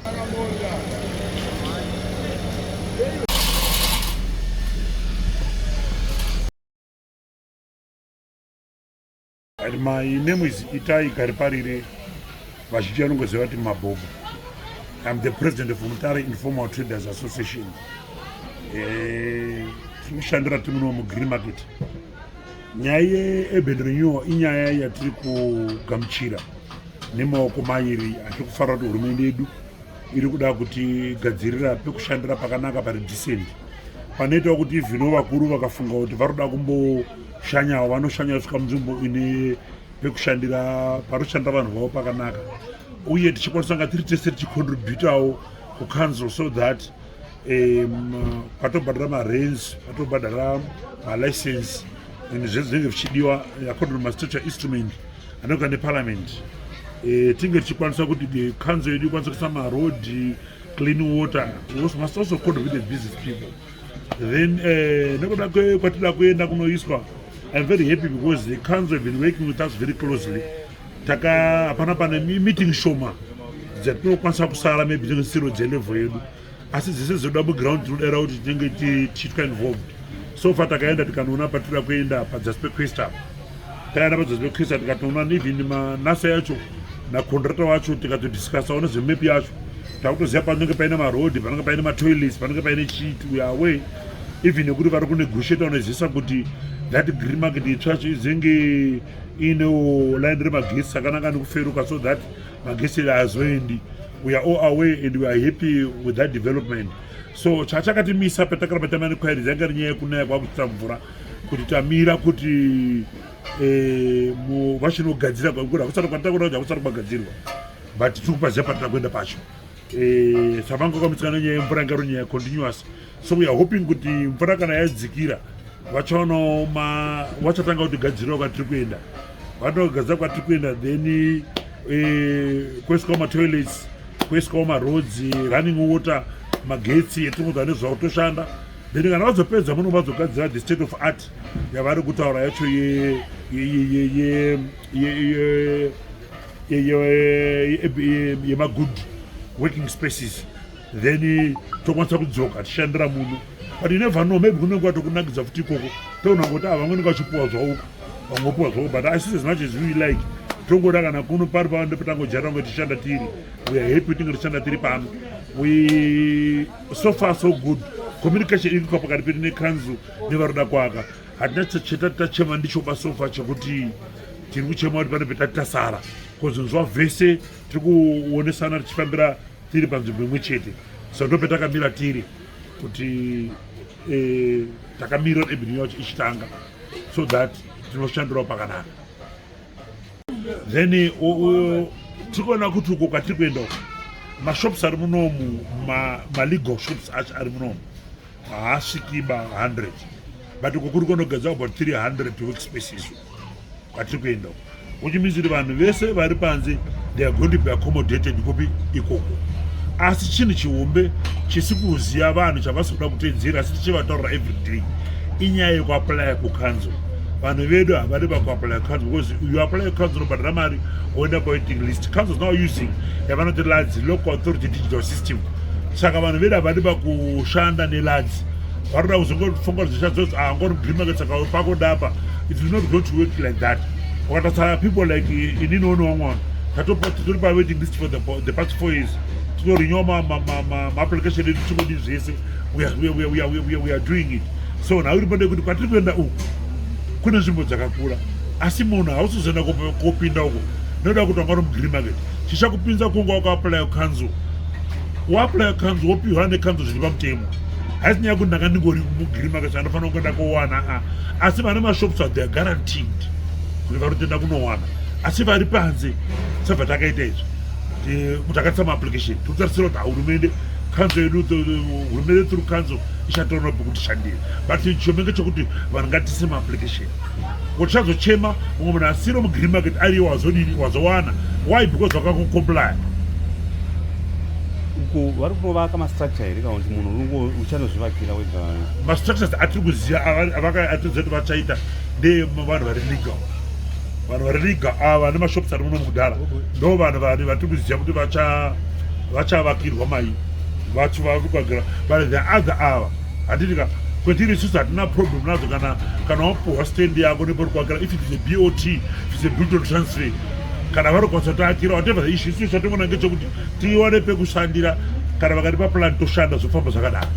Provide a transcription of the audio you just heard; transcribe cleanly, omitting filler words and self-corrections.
And my name is Itai Kariparire, vazhinji vanongoziva kuti Mabobo. I'm the president of Mutare Informal Traders Association. Eh, tiri kushandira tiri muno muGreen Market. Nyaya yeurban renewal inyaya yatiri kugamuchira nemaoko mairi. Atiri kufarira kuti hurumende yedu iri kuda kutigadzirira pekushandira pakanaka pari decent, panoitawo kuti even vakuru vakafunga kuti vari kuda kumboshanyawo, vanoshanya kusvika munzvimbo ine pekushandira, panoshandira vanhu vavo pakanaka, uye tichikwanisa nga tiri tese tichicontributawo kucouncil so that patobhadhara marents, patobhadhara malicense and zvese zvinenge zvichidiwa according to mastatutory instrument anonga neparliament, tinge tichikwanisa kuti the council yedu ikwanise kuisa maroad, clean water. We must also contribute as business people. Then nekuda kwatida kuenda kunoiswa, I'm very happy because the council have been working with us very closely. Taka hapana pane meeting shoma dzatinokwanisa kusara, maybe dzinenge dzisiro dzelevel yedu, asi dzese dzoda muground tinodaira kuti tinenge tichiitwa involved. So far takaenda tikanoona patinoda kuenda padzasi pequesta. Taenda padzasi pequesta, tikatoona even manasa yacho nacontractor wacho, tikatodiscusawo nezvemap yacho. Takutoziva panenge paine marodhi, panenge paine matoilets, panenge paine chii. We are aware even nekuti vari kunegotiata unozivisa kuti that green market itsva yacho izenge inewo line remagetsi akanaka nekuferuka so that magetsi haazoendi. We are all aware and we are happy with that development. So chachakatimisa patakaramba tama inquiries yanga iri nyaya yekunaya kwakuitira mvura, kuti tamira kuti vachinogadzira kuti hakusati kwatakuda kuti hakusati kwagadzirwa, but tiri kupaziva patira kuenda pacho. Savanga kwamitsika nenyaya yemvura, yanga iri nyaya continuous, so we are hoping kuti mvura kana yadzikira vachaonawo vachatanga kutigadzirira kwatiri kuenda. Vatogadzira kwatiri kuenda, then kuiswawo matoilets, kuiswawo maroads, running water, magetsi etinonzwa nezvavo toshanda. Then kana vazopedza muno vazogadzira the state of art yavari kutaura yacho yemagood working spaces, then tokwanisa kudzoka tichishandira muno. But you never know, maybe kunenge kwatokunakidza futi ikoko, toona kuti ah, vamweni vachipuwa zvauko, vamwe vopuwa zvauko. But asi as much as we like, tongoda kana kuno pari pano ndepatangojaira kunge tichishanda tiri. We are happy tinge tichishanda tiri pano. We so far so good. Communication iri kuitwa pakati pedu necouncil nevaroda kuaka. Hatina chetati tachema ndichoba so far chekuti tiri kuchema kuti pane petati tasara, because nzwa vhese tiri kuonesana tichifambira tiri panzvimbo imwe chete. So ndo petakamira tiri kuti takamira urban yacho ichitanga so that tinoshandirawo pakanaka. Then tiri kuona kuti uko kwatiri kuenda uko, mashops ari munomu, malegal shops acho ari munomu haasviki ba 100, but uko kuri kunogadzira about 300 workspaces kwatiri kuenda uko, which means kuti vanhu vese vari panze, they are going to be accommodated kupi? Ikoko. Asi chinhu chihombe chisi kuziva vanhu chavasi kuda kutedzera, asi tichivataurira every day, inyaya yekuapplya kucouncil. Vanhu vedu havadi vakuapplya council, because you apply council, unobhadhara mari, woenda pawaiting list. Council is now using yavanoti LADS, Local Authority Digital System. Saka vanhu vedu havadi vakushanda neLADS, varoda kuzongofunga zvichazozi angori green market, saka pakodapa. It is not going to work like that. Ukatarisa people like inini, one wamwe vanhu titori pawaiting list for the past 4 years. Tinorenewa maapplication edu, tingodi zvese. We are doing it. So nhau iripo ndekuti kwatiri kuenda uku kune nzvimbo dzakakura, asi munhu hausi kuzoenda kopinda uko noda kuti wanga uri mugreen market. Chichakupinza kunge wakaapplya council, waapply council, wopiwa necouncil zviri pamutemo. Haisi nyaya yekuti ndanga ndingori mugreen market, andofanira kuenda kowana a. Asi vane mashops are, they are guaranteed kuti vari kutoenda kunowana. Asi vari panze, sabva takaita izvi, takaisa maapplication, tikutarisira kuti hurumende, council yedu, hurumende through council ichatoona pekutishandira. But chomenge chokuti vanhu ngatise maapplication, kuti tichazochema mumwe munhu asiri mugreen market ariyo wazodini, wazowana. Why? Because vakakucomply. Uko vari kutovaka mastructure here, kana kuti munhu uchanozvivakira wega? Mastructures atiri kuziva atiriziva kuti vachaita ndevanhu vari legal. Vanhu vari legal ava vane mashops ari muno mukudhara, ndo vanhu vari vatiri kuziva kuti vacha Vachavakirwa mai vacho varikuagara, but the other ava, handiti ka, kwetiri isusu hatina problem nazo. Kana wapuhwa stand yako nepari kuakira, if it is a BOT, if it's a built on transfer, kana vari kukwanisa kutoakira, whatever the issue, isusu chatingoona ngechekuti tiwane pekushandira. Kana vakatipa plan, toshanda, zvofamba zvakadaro.